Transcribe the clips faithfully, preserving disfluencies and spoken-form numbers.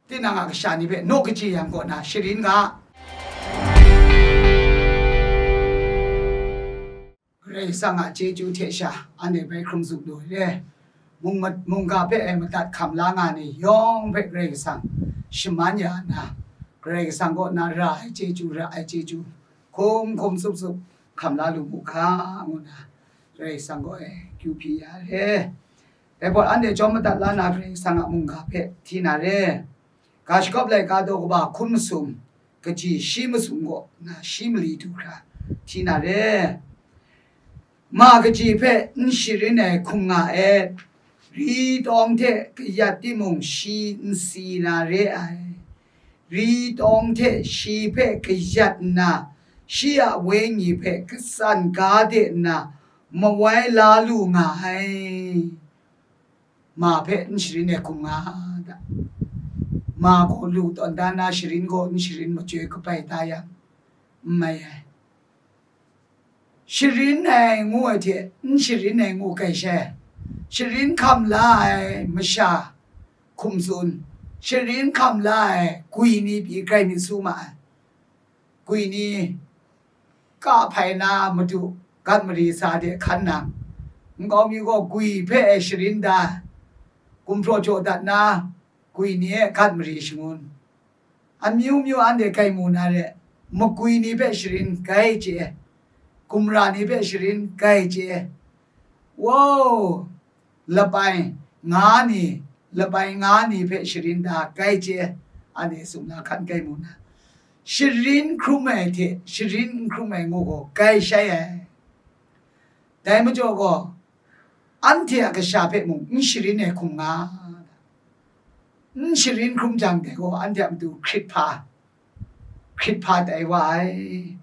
Tinang a kasha ni hpe naw kaji yang kaw na sharin ga. Karai Kasang a chyeju hte sha anhte bai hkrum zup lu ai re. Mung ma-, mungga hpe ai madat hkam la nga ni yawng hpe Karai Kasang shaman ya nna, Karai Kasang kaw na ra ai chyeju, ra ai chyeju, hkum hkum zup zup hkam la lu mu ga, ngu nna Karai Kasang kaw e kyu hpyi ya re. Dai gaw anhte jawm madat la na Karai Kasang a mungga hpe hti na re. Ga shagawp laika daw kaba hkun masum, kaji shi masum kaw na shi mali du hkra hti na re. Ma kaji hpe n sharin ai hkum nga et, ri tawng hte kayat timung shi n si na re ai. Ri tawng hte shi hpe kayat nna, shi a wenyi hpe katsan ga de nna, mawai la lu nga ai. Ma hpe n sharin ai hkum nga da. Ma gaw lu tawn da na sharin gaw n sharin machyoi kabai ta yang, n mai ai. Sharin ai ngu ai hte n sharin ai ngu kai shai. Sharin hkam la ai masha hkum tsun, sharin hkam la ai gwi ni pyi grai myit su ma ai. Gwi ni ka hpai na madu gat mari sa de hkan nang, nkau mi gaw gwi hpe e sharin da, gumhpraw jaw dat na, gwi ni e gat mari shangun. Amyu myu anhte grai mu na re, magwi ni hpe sharin grai chye, gumra ni hpe sharin grai chye, wow, lapai nga ni, lapai nga ni hpe sharin da grai chye, anhte sumla hkan grai mu na, sharin hkrum ai hte sharin n hkrum ai ngu gaw grai shai ai. Dai majaw gaw, anhte a kasha hpe mung n sharin ai hkum nga, n sharin hkrum jang dai gaw, anhte a matu hkrit hpa, hkrit hpa tai wa ai.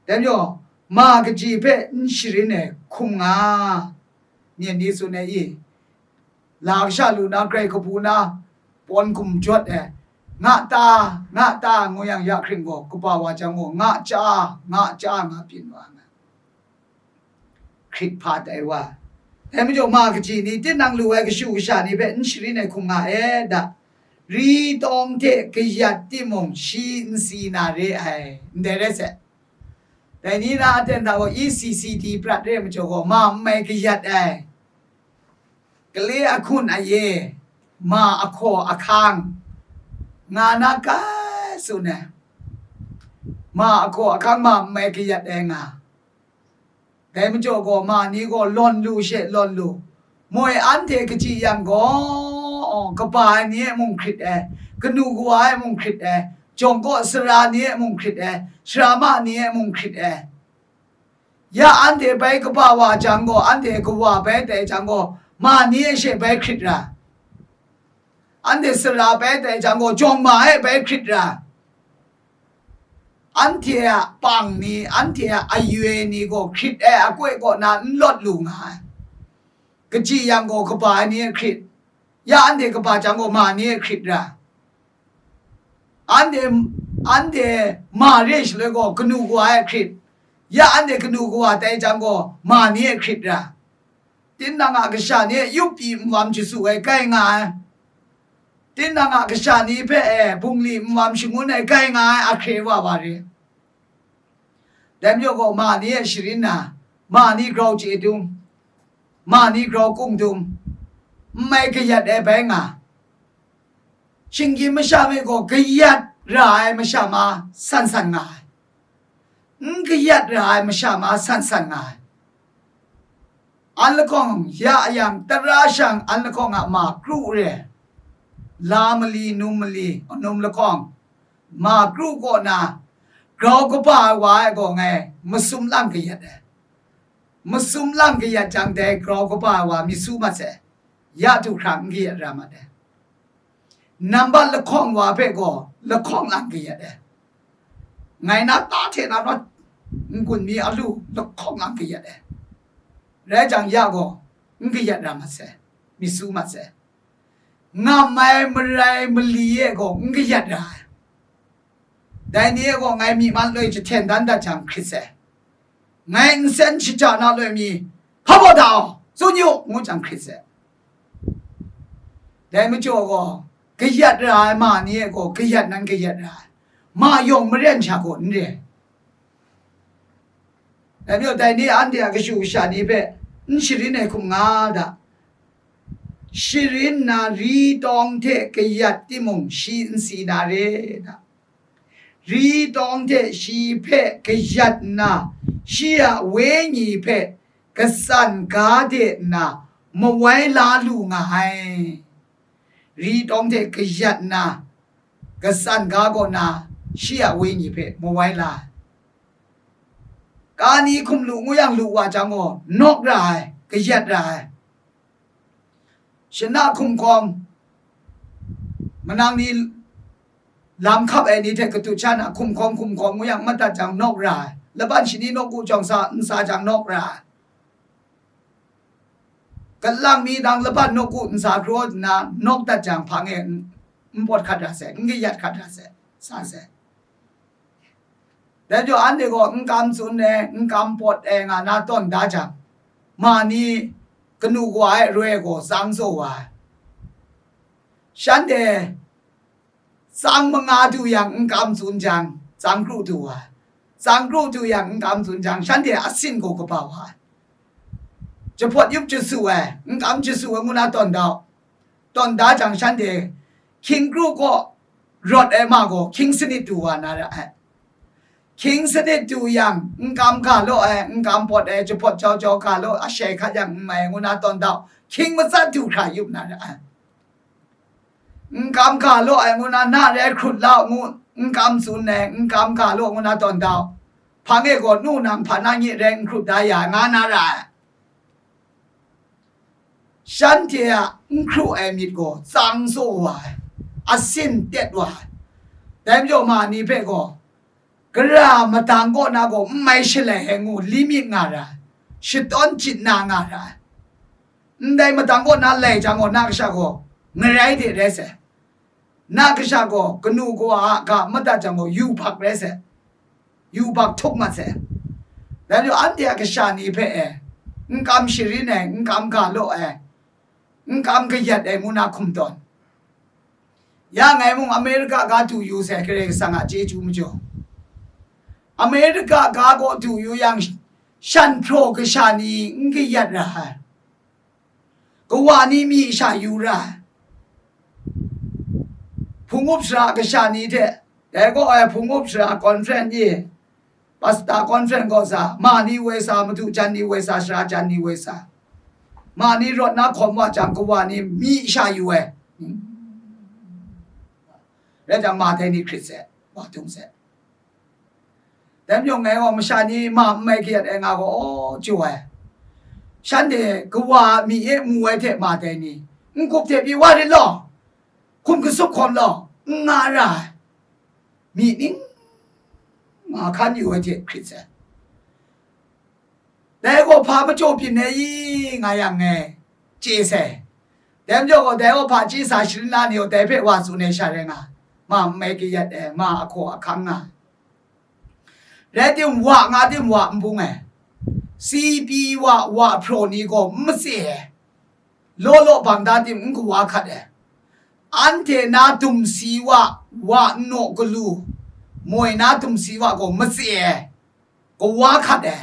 Dai majaw, ma kaji hpe n sharin ai hkum nga, myen ni tsun ai i, la kasha lu na, grai kabu na, pawn gum jawt ai, nga ta, nga ta, ngu yang ya hkring gaw, kaba wa jang gaw, nga cha, nga cha, nga byin wa nga. Hkrit hpa tai wa. Dai majaw, ma kaji ni, tinang lu ai kashu kasha ni hpe n sharin ai hkum nga e da. Ri tawng hte kayat timung, shi n si na re ai, ndai rai sai. Dai ni na aten hta gaw, E C C D prat re ai majaw gaw, ma n mai kayat ai. Gale ahkun aye, ma ahkaw ahkang, nga na kai tsun ai. Ma ahkaw ahkang, ma n mai kayat ai nga. Dai majaw gaw, ma ni gaw lawn lu she lawn lu. Moi anhte kaji yang gaw, kaba ai ni e mung hkrit ai, kanu kawa e mung hkrit ai, jawng kaw sara ni e mung hkrit ai, sara ma ni e mung hkrit ai. Ya anhte bai kaba wa jang gaw, anhte kawa bai tai jang gaw, ma ni e she bai hkrit ra. Anhte sara bai tai jang gaw, jawng ma e bai hkrit ra. Anhte a pang ni, anhte a ayue ni gaw hkrit ai akoi kaw na n lawt lu nga ai. Kaji yang gaw kaba ai ni e hkrit, ya anhte kaba jang gaw ma ni e hkrit ra. Anhte, anhte ma re shaloi gaw kanu kawa e hkrit, ya anhte kanu kawa tai jang gaw ma ni e hkrit ra. Tinang a kasha ni e yup pyi nwan jasu ai kai nga ai. Tinang a kasha ni hpe e bungli nwan shangun ai kai nga ai, ahkre wa wa re. Dai majaw gaw, ma ni e sharin na, ma ni grau chye dum, ma ni grau kung dum, n mai kayat ai bai nga. Shinggyim masha hpe gaw kayat ra ai masha ma san san nga ai. N kayat ra ai masha ma san san nga ai. An lahkawng ya yang, tara shang an lahkawng a ma kru re, la mali, num mali, num lahkawng, ma kru kaw na, grau kaba ai wa e gaw ngai masum lang kayat ai. Masum lang kayat jang dai grau kaba ai wa myit su mat sai, ya du hkra n kayat ra mat ai. Nambat lahkawng wa hpe gaw lahkawng lang kayat ai. Ngai na ta hte na rawt n-gun mi alu lahkawng lang kayat ai. Rai jang ya gaw n kayat ra mat sai, myit su mat sai. Ngam ai marai mali e gaw n kayat ra ai. Dai ni e gaw ngai myi man loi jahten dan dat jang hkrit sai. Ngai nsen shaja na loi mi, hpa baw da aw, tsun yu, ngu jang hkrit sai. Dai majaw gaw, kayat ra ai ma ni e gaw kayat nan kayat ra ai, ma yawng maren sha gaw n re ai. Dai majaw, dai ni anhte a kashu kasha ni hpe n sharin ai hkum nga da. Sharin na ri tawng hte kayat timung, shi n si na re da. Ri tawng hte shi hpe kayat nna, shi a wenyi hpe katsan ga de nna, mawai la lu nga ai. Ri tawng hte kayat nna, katsan ga kaw na, shi a wenyi hpe mawai la ai. Kani hkum lu ngu yang lu wa jang gaw, nawk ra ai, kayat ra ai. Shana hkum hkawm, manang ni lam hkap ai ni hte katut sha na, hkum hkawm, hkum hkawm ngu yang madat jang nawk ra ai. Laban shani nawku jawng sa, n sa jang nawk ra ai. Kalang mi dang laban nawku n sa hkraw nna, nawk dat jang hpang e n, n pawt hkat ra sai, n kayat hkat ra sai, sa sai. Dai majaw anhte gaw n kam tsun ai, n kam pawt ai nga na tawn da jang, ma ni kanu kawa e roi gaw tsang tsaw wa ai. Shanhte tsang manga du yang n kam tsun jang, tsang kru du wa ai. Tsang kru du yang n kam tsun jang, shanhte asin gaw kaba wa ai. Jahpawt yup jasu ai, n kam jasu ai ngu na tawn dau. Tawn da jang shanhte hkying kru kaw rawt ai ma gaw hkying sanit du wa na ra ai. Hkying sanit du yang, n kam ga law ai, n kam pawt ai, jahpawt jau jau ga law, ashai hkat yang n mai ngu na tawn dau, hkying matsat du hkra yup na ra ai. N kam ga law ai ngu na, na rai hkrut la u ngu, n kam tsun ai, n kam ga law ngu na tawn dau. Hpang e gaw nu nang hpa na nye rai n hkrut da ya nga na ra ai. Shanhte a n hkru ai myit gaw tsang tsaw wa ai, asin tet wa ai. Dai majaw ma ni hpe gaw, gara madang kaw na gaw n mai shalai ai ngu limit nga ra ai, shatawn chyin na nga ra ai. Ndai madang kaw na lai jang gaw, na kasha gaw ngarai de rai sai. Na kasha gaw kanu kawa a ga madat jang gaw, yubak rai sai, yubak htup mat sai. Dai majaw anhte a kasha ni hpe e, n kam sharin ai, n kam ga law ai, n kam kayat ai ngu na hkum tawn. Ya ngai mung America ga du yu sai, Karai Kasang a chyeju majaw. America ga gaw du yu yang, shan hpraw kasha ni n kayat ra ai. Kawa ni myi sha yu ra ai. Hpung up sara kasha ni hte, dai gaw ai hpung up sara conference e, pastor conference gaw sa, ma ni woi sa, madu jan ni woi sa, sara jan ni woi sa, ma ni rawt na hkawm wa jang, kawa ni myi sha yu ai. Rai jang, ma dai ni hkrit sai, wa dung sai. Dai majaw ngai gaw masha ni ma n mai kayat ai nga gaw, aw, jaw ai. Shanhte kawa a myi e mu ai hte ma dai ni, n-gup hte pyi wa rit law, hkum kasup hkawm law, n nga ra ai. Myi ning ma hkan yu ai hte hkrit sai. Dai gaw hpa majaw byin ai i nga yang e, chye sai. Dai majaw gaw, dai gaw hpa chye sa sharin la ni gaw, dai hpe wa tsun ai sha rai nga, ma n mai kayat ai, ma ahkaw ahkang nga. Rai tim, wa nga tim, wa n bung ai. Si pyi wa, wa hpraw ni gaw n matse ai. Law law bang da tim, n kawa hkat ai. Anhte na dum si wa, wa n naw galu, moi na dum si wa gaw matse ai, kawa hkat ai.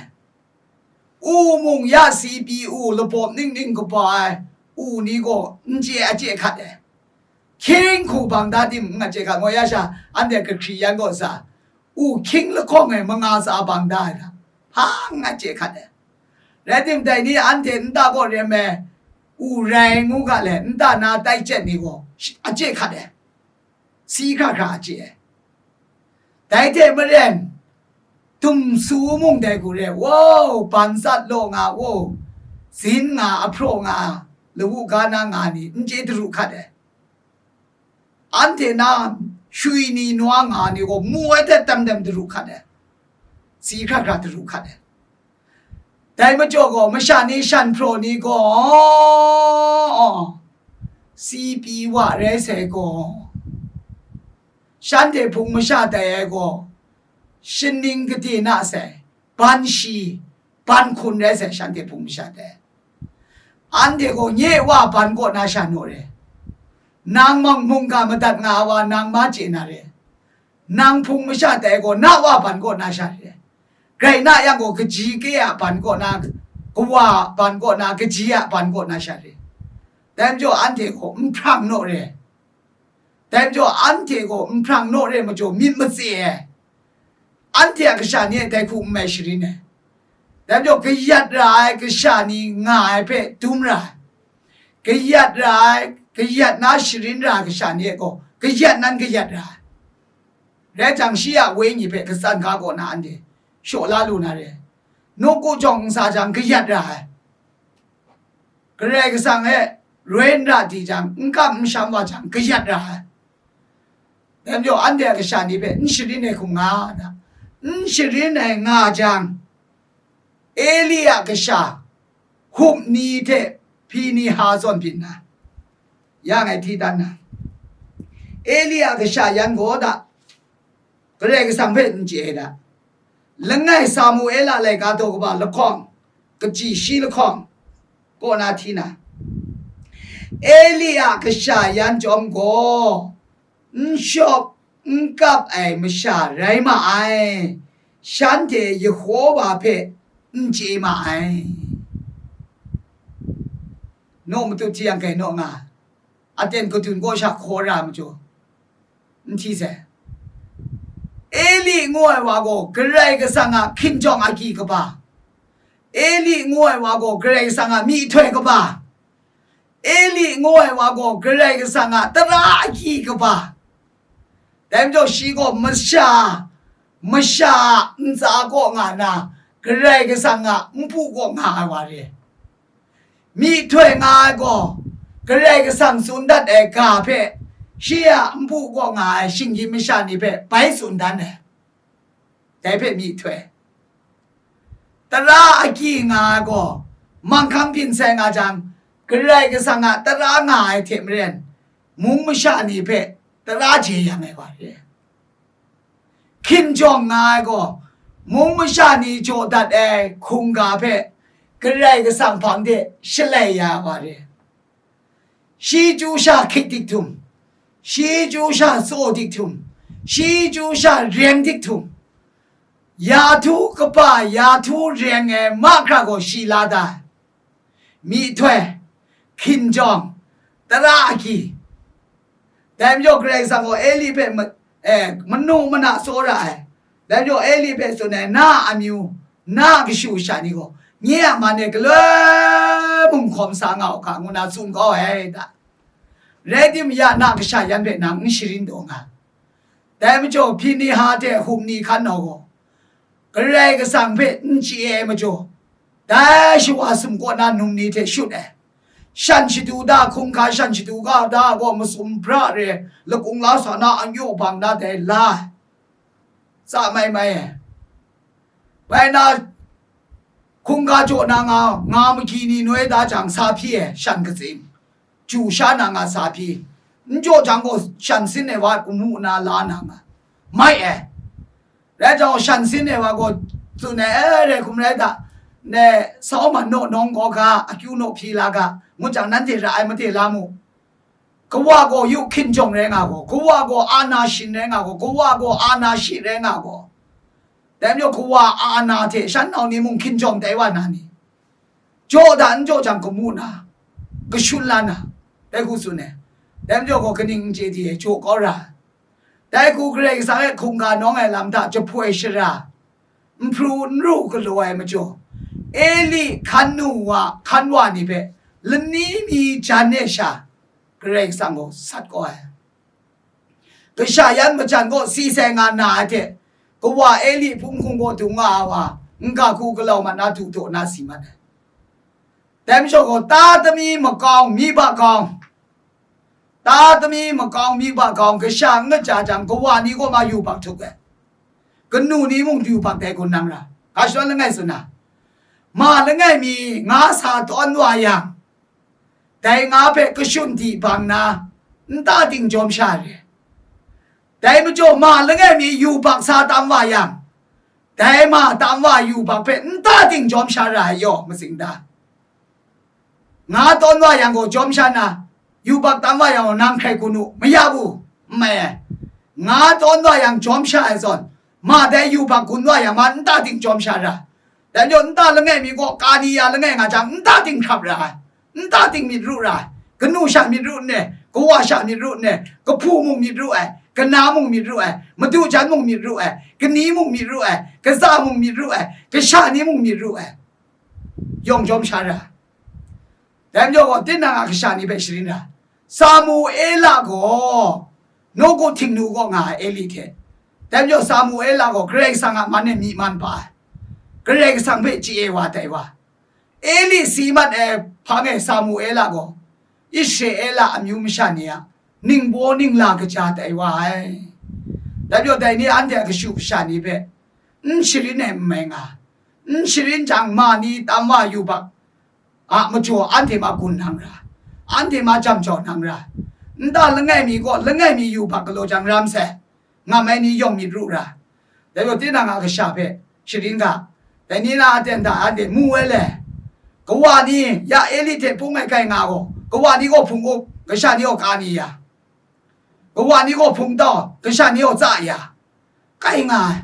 U mung ya si pyi u, lapawp ning ning kaba ai u ni gaw n chye a chye hkat ai. Hkying hku bang da tim n a chye hkat, moi ya sha anhte kahkri yan gaw sa, u hkying lahkawng e manga tsa bang da ai hta, hpa n a chye hkat ai. Rai tim, dai ni anhte nta kaw rem ai, u rai ngu ga le, nta na tai chyen ni gaw a chye hkat ai. Si hkra hkra a chye ai. Dai hte maren, dum su mung dai hku re, wow, ban tsat law nga, wow, zin nga, ahpraw nga, lawu ga na nga ni n chye daru hkat ai. Anhte na shui ni nwa nga ni gaw mu ai hte tam tam daru hkat ai, si hkra hkra daru hkat ai. Dai majaw gaw, masha ni shan hpraw ni gaw, si pyi wa rai sai gaw, shanhte hpung masha tai ai gaw, shaning gade na sai, ban shi, ban hkun rai sai, shanhte hpung masha tai. Anhte gaw nye wa ban kaw na sha naw re. Nang mung mungga madat nga ai wa nang ma chye na re. Nang hpung masha tai gaw na wa ban kaw na sha re. Grai na yang gaw kaji ke a ban kaw na, kawa ban kaw na, kaji a ban kaw na sha re. Dai majaw anhte gaw n hprang naw re. Dai majaw anhte gaw n hprang naw re majaw myit matse ai. Anhte a kasha ni e dai hku n mai sharin ai. Dai majaw kayat ra ai kasha ni nga ai hpe dum ra ai. Kayat ra ai, kayat na sharin ra ai kasha ni e gaw, kayat nan kayat ra ai. Rai jang, shi a wenyi hpe katsan ga kaw na anhte shaw la lu na re. Nawku jawng n sa jang kayat ra ai. Karai Kasang e roi n ra di jang, n kam n sham wa jang, kayat ra ai. Dai majaw, anhte a kasha ni hpe n sharin ai hkum nga na, n sharin ai nga jang, Eli a kasha Hupni hte Hpiniha zawn byin na, ya ngai hti dan na, Eli a kasha yan gaw da, Karai Kasang hpe n chye ai da. Langai Samuela laika daw kaba lahkawng, kaji shi lahkawng, kaw na hti na, Eli a kasha yan chyawm gaw, n shawp n kap ai masha rai ma ai, shanhte Yehova hpe n chye ma ai. Naw matut hti yang kai naw nga, aten kadun kaw sha hkaw ra ai majaw, n hti sai. Eli ngu ai wa gaw Karai Kasang a hkinjawng agyi kaba, Eli ngu ai wa gaw Karai Kasang a myihtoi kaba, Eli ngu ai wa gaw Karai Kasang a tara agyi kaba. Dai majaw shi gaw masha, masha a ntsa kaw nga na, Karai Kasang a npu kaw nga ai wa re. Myihtoi nga ai gaw, Karai Kasang tsun dat ai ga hpe, shi a npu kaw nga ai shinggyim masha ni hpe bai tsun dan ai. Dai hpe myihtoi. Tara agyi nga ai gaw, manghkang byin sai nga jang, Karai Kasang a tara nga ai hte maren, mung masha ni hpe tara jeyang ai wa re. Hkinjawng nga ai gaw, mung masha ni jaw dat ai hkungga hpe Karai Kasang hpang de shalai ya ai wa re. Shi chyu sha hkrit dik htum, shi chyu sha tsaw dik htum, shi chyu sha reng dik htum, ya htu kaba, ya htu reng ai mahkra gaw shi la da ai. Myihtoi, hkinjawng, tara agyi. Dai majaw Karai Kasang gaw Eli hpe ma-, eh, manu mana tsawra ai. Dai majaw Eli hpe tsun ai, na a amyu, na a kashu kasha ni gaw, nye a man e galoi mung hkawm sa nga u ga, ngu na tsun kau ai da. Rai timung, ya na kasha yan hpe nang n sharin taw nga. Dai majaw Hpiniha hte Hupni hkan nau gaw, Karai Kasang hpe n chye ai majaw, dai shawa sum kaw na num ni hte shut ai. Shan shadu da, hkungga shan shadu ga da gaw masum bra re, lakung la sa na, anyaw bang na dai la ai. Tsa mai mai ai. Bai na, hkungga jaw na nga, nga magyi ni noi da jang sa hpyi ai, shan katsing. Ju sha na nga sa hpyi. N jaw jang gaw shan sin ai wa gamu na la na nga. Mai ai. Rai jang gaw shan sin ai wa gaw tsun ai, "E, rai hkum rai ta, ne, sau man naw nawng gaw ga, akyu naw hpyi la ga," ngu jang, nanhte ra ai made la mu. Kawa gaw yu hkinjawng rai nga gaw, kawa gaw ana shin rai nga gaw, kawa gaw ana shi rai nga gaw. Dai majaw kawa a ana hte shan nau ni mung hkinjawng tai wa na ni? Jaw da, n jaw jang gamu na, kashun la na, dai hku tsun ai. Dai majaw gaw kaning n chye di ai, jaw kau ra ai. Dai hku Karai Kasang e hkungga nawng ai lam hta jahpoi shara, n hpru n ru galaw ai majaw, Eli hkan nu wa, hkan wa ni hpe lani mi jan e sha, Karai Kasang gaw sat kau ai. Kasha yan majan kaw si sai nga na ai hte, kawa Eli hpung hkung kaw dung nga ai wa, n-ga hku galau mat na du daw na si mat ai. Dai majaw gaw, ta tami makau, mi ba kau, ta tami makau, mi ba kau, kasha n kaja jang, kawa ni kaw ma yubak htup ai. Kanu ni mung yubak dai gun nang ra, ga shadawn langai tsun na, ma langai mi nga sa tawn wa yang, dai nga hpe kashun di bang na, nta ting jawm sha re. Dai majaw ma langai mi yubak sa tam wa yang, dai ma tam wa yubak hpe nta ting jawm sha ra ai yaw, matsing da. Nga tawn wa yang gaw jawm sha na, yubak tam wa yang nang hkrai gun u, maya u, n mai ai. Nga tawn wa yang jawm sha ai zawn, ma dai yubak gun wa yang ma nta ting jawm sha ra. Dai majaw nta langai mi gaw kani ya langai nga jang nta ting hkrap ra ai, nta ting myit ru ra ai, kanu sha myit ru nne, kawa sha myit ru nne, kahpu mung myit ru ai, kana mung myit ru ai, madu jan mung myit ru ai, kani mung myit ru ai, kaza mung myit ru ai, kasha ni mung myit ru ai, yawng jawm sha ra. Dai majaw gaw, tinang a kasha ni hpe sharin ra. Samuela gaw, nawku htingnu kaw nga ai Eli hte. Dai majaw, Samuela gaw Karai Kasang a man e myi man pa ai, Karai Kasang hpe chye wa tai wa. Eli si mat ai hpang e Samuela gaw, Israela amyu masha ni a ningbaw ningla kaja tai wa ai. Dai majaw, dai ni anhte a kashu kasha ni hpe n sharin ai n mai nga, n sharin jang, ma ni tam wa yubak a majaw anhte ma gun nang ra, anhte ma jam jau nang ra, nta langai mi gaw langai mi yubak galaw jang ram sai, ngam ai ni yawng myit ru ra. Dai gaw tinang a kasha hpe sharin ga, dai ni na aten hta anhte mu ai le, kawa ni ya Eli hte hpung ai kai nga gaw, kawa ni gaw hpung up, kasha ni gaw ka ni ya, kawa ni gaw hpung tau, kasha ni gaw tsa ya, kai nga ai.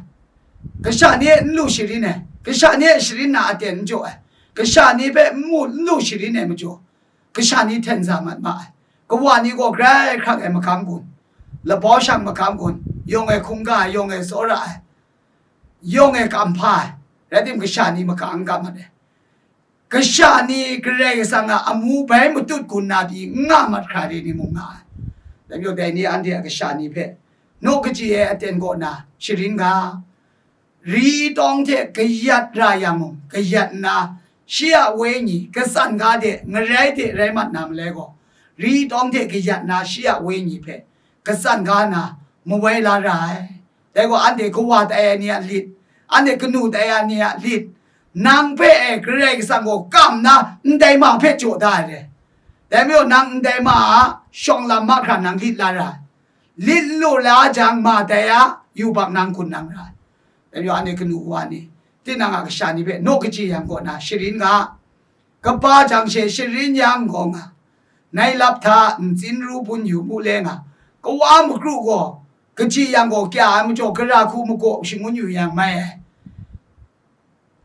Kasha ni e n lu sharin ai, kasha ni e sharin na aten n jaw ai, kasha ni hpe n mu n lu sharin ai majaw, kasha ni hten za mat ma ai. Kawa ni gaw grai hkrak ai makam gun, labau shang makam gun, yawng e hkungga ai, yawng e tsawra ai, yawng e kam hpa ai, rai tim, kasha ni maka n kam mat ai. Kasha ni Karai Kasang a amu bai matut gun na pyi n nga mat hkra re ni mung nga ai. Dai majaw, dai ni anhte a kasha ni hpe naw kaji ai aten kaw na sharin ga, ri tawng hte kayat ra yang mung, kayat nna, shi a wenyi, katsan ga de, ngarai de rai mat na malai gaw, ri tawng hte kayat nna, shi a wenyi hpe katsan ga nna, mawai la ra ai. Dai gaw, anhte kawa tai ai ni a lit, anhte kanu tai ai ni a lit, nang hpe e Karai Kasang gaw kam nna ndai ma hpe jaw da ai re. Dai majaw, nang ndai ma a shawng lam mahkra nang lit la ra ai. Lit n lu la jang, ma dai a yubak nang gun nang ra ai. Dai majaw, anhte kanu wa ni, tinang a kasha ni hpe naw kaji yang kaw na sharin ga, kaba jang she sharin yang gaw nga, nai lap hta ntsin ru bun yu mu le nga, kawa makru gaw, kaji yang gaw kya ai majaw, gara hku magaw shangun yu yang mai ai.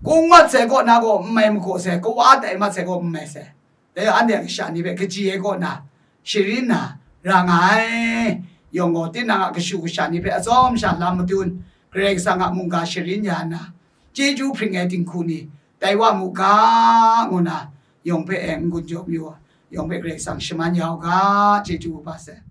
Kung mat sai kaw na gaw n mai magaw sai, kawa tai mat sai gaw n mai sai. Dai anhte a kasha ni hpe kaji ai kaw na sharin na ra nga ai. Yawng gaw, tinang a kashu kasha ni hpe atsawm sha lam madun, Karai Kasang a mungga sharin ya nna, chyeju hpring ai dinghku ni tai wa mu ga, ngu na, yawng hpe e n-gun jaw mayu ai, yawng hpe Karai Kasang shaman ya u ga, chyeju kaba sai.